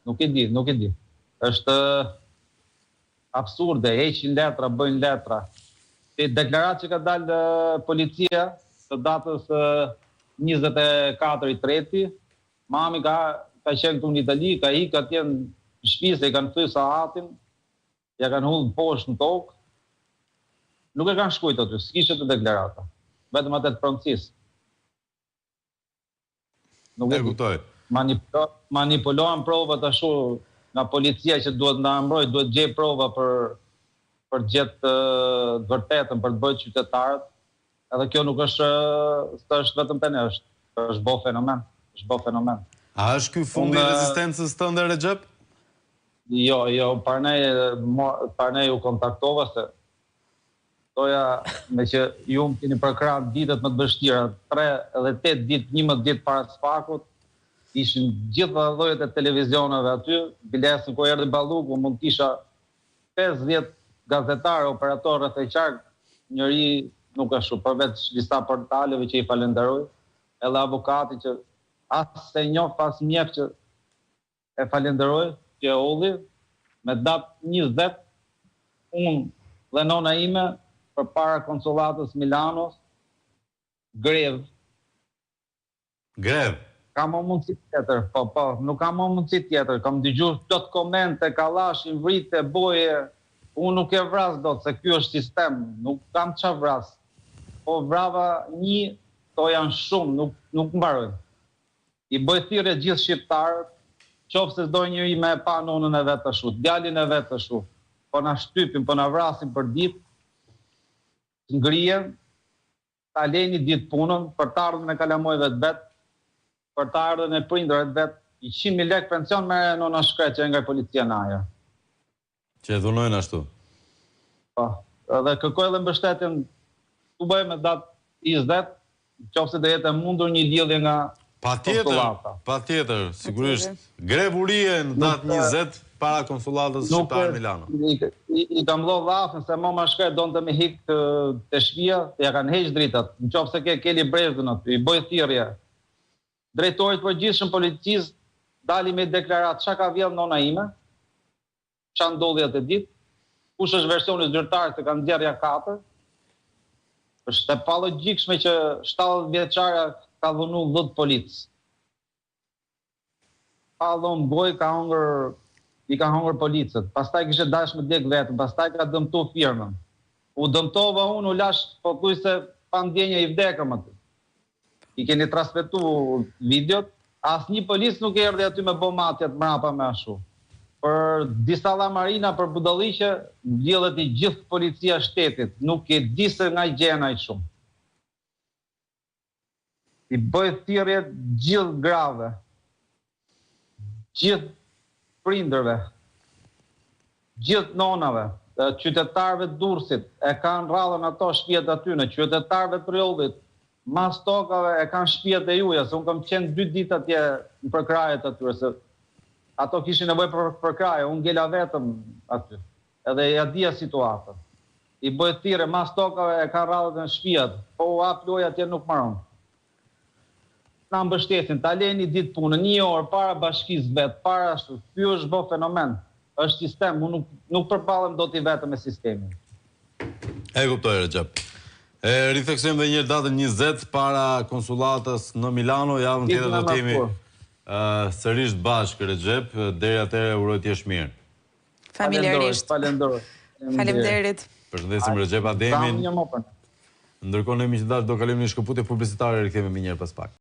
Nuk e di, nuk e di. Është absurde, heqin letra, bëjnë letra. Te deklaratë që ka dalë policia të datës 24 i treti, mami ka ka qenë këtu në Itali, ka ikë atje në shtëpi se i kanë thy sahatin, ja kanë hudhë poshtë në tokë. Nuk e kanë shkrujt aty, s'kishte te deklarata. Vetëm atë të pronësisë. Nuk e kuptoj. Manipulo, manipulohen provat ashtu nga policia që duhet na mbroj, duhet gjej prova për për të gjetë të vërtetën, për të mbrojt qytetarët. Edhe kjo nuk është s'është vetëm te ne, është është bo fenomen, është bo fenomen. A është ky fundi i rezistencës tënde Rexhep? Jo, jo, parnej parnej u kontaktova se Doja, meqë ju më keni përkrah ditët më të vështira, 3 dhe 8 ditë, 11 ditë para SPAK-ut, ishin gjitha llojet e televizioneve aty, biles kur erdhi Balluku, mund të kisha 50 gazetarë, operatorë rreth e qark, njëri nuk ashtu, përveç disa portaleve që i falenderoj, edhe avokati që as s'e njoh, as m'njeh që E falenderoj që e hodhi, me datë 20, unë dhe nona ime përpara konsullatës Milanos, grevë. Grevë. Ka më mundësi tjetër, po, po, nuk ka më mundësi tjetër. Kam dëgju plot komente, kallashin, vrite, boje, unë nuk e vras dot, se ky është sistem, nuk kam ça vras. Po vrava një, to janë shumë, nuk, nuk mbarojnë. I bëj thirrje gjithë shqiptarët, qoftë se s'do njeri me e pa nonën e vet ashtu, djalin e vet ashtu, po na shtypin, po na vrasin për ditë, të ngrihen, ta lejnë një ditë punën, për të ardhmen e kalamojve të vet, për të ardhmen e prindërve të vet, 100.000 lekë pension merr nona shkretë që e ngreh policia në ajër. Që e dhunojnë ashtu. Po, edhe kërkoj edhe mbështetjen tu bëj me datë 20, qoftë se do jetë e mundur një lidhje nga konsullata. Patjetër, sigurisht. Grevë urie në datë 20 para konsullatës shqiptare në Milano. I, i, i kam dhënë llafin se mama shkret donte me hik te shtëpia, ja kanë heq dritat. Në qoftë se ke Keli Brezën aty, i bëj thirrje. Drejtorit përgjithshëm policisë dali me deklaratë çka ka vjedh nona ime, ça ndodhi atë ditë, kush është versioni zyrtar se kanë nxjerrë ja katër. Është e palogjikshme që 70 vjeçarja ka dhunu 10 policë. Pa dhënë gojë ka hongër i ka hongër policët. Pastaj kishte dash me djeg vetën, pastaj ka dëmtu firmën. U dëmtova unë, u lash pothuajse pa ndjenja i vdekëm aty. I keni transmetu videot, asnjë polic nuk erdhi aty me bo matjet mrapa me ashu. Për disa llamarina për budalliqe mblidhet i gjithë policia e shtetit, nuk e di se nga gjen aq shumë. I bëj thirrje gjithë grave, gjithë prindërve, gjithë nonave, qytetarëve të Durrësit, e kanë radhën ato shtëpiat aty, qytetarëve të Rrjollit, mas tokave e kanë shtëpiat e juja, se unë kam qenë dy ditë atje në përkrahje të atyre, se ato kishin nevojë për përkrahje, unë ngela vetëm aty, edhe ja dija situatën. I bëj thirrje mas tokave e kanë radhët në shtëpiat, po u hap loja atje nuk mbaron. Na mbështesin, ta lejnë një ditë punën, një orë para bashkisë vet, para ashtu. Ky është bo fenomen, është sistem, unë nuk nuk përballem dot i vetëm me sistemin. E kuptoj Rexhep. E ritheksojmë edhe një herë datën 20 para konsullatës në Milano, javën tjetër do të jemi sërish bashkë Rexhep, deri atëherë uroj të jesh mirë. Familjarisht. Falenderoj. Faleminderit. Përshëndesim Rexhep Ademin. Ndërkohë ne miq të dashur do kalojmë në një shkëputje publicitare, rikthehemi menjëherë pas pak.